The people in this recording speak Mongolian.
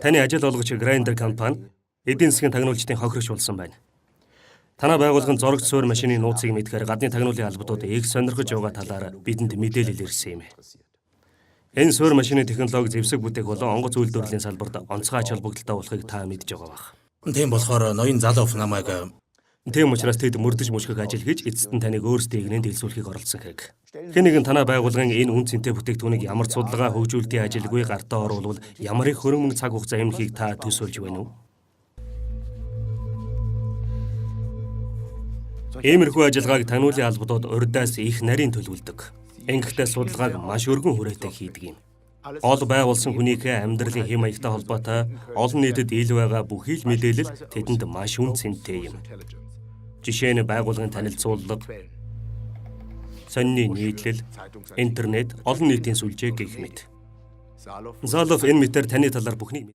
Таны ажил олгогч Grinder компани эдийн засгийн тагнуулчдын хохирогч болсон байна. Танай байгууллагын зурагч суурь машины нууцыг мэдэхээр гадны тагнуулын албадууд их сонирхож байгаа талаар бидэнд мэдээлэл ирсэн юм. Энэ суурь машины технологи зэвсэг бүтээх болон онгоц үйлдвэрлэлийн салбарт онцгой ач холбогдолтой болохыг та мэдж байгаа байх. Тийм болохоор ноён Залов намайг Тийм учраас тэд мөрдөж мөшгөх ажил хийж эцэст нь таныг өөрсдийн эгнээнд элсүүлэхийг оролдсон хэрэг. Хэн нэгэн танай байгууллагын энэ үнэ цэнтэй бүтээгдэхүүнийг ямар ч судалгаа хөгжүүлэлтийн ажилгүй гартаа оруулвал ямар их хөрөнгө мөнгө цаг хугацаа эмнэхийг та төсөөлж байна уу? Иймэрхүү ажиллагааг таниулын албадууд урьдаас их нарийн төлөвлөдөг. Ингэхдээ судалгааг маш өргөн хүрээтэй хийдэг юм. Гол байгуулсан хүнийхээ амьдралын хэм маягтай холбоотой олон нийтэд ил байгаа бүхий л мэдээлэл тэдэнд маш үнэ цэнтэй юм. Жишээ нь байгууллагын танилцуулга, сонины нийтлэл, интернет, олон нийтийн сүлжээ гэх мэт. Залов энэ мэтээр таны талаар бүхнийг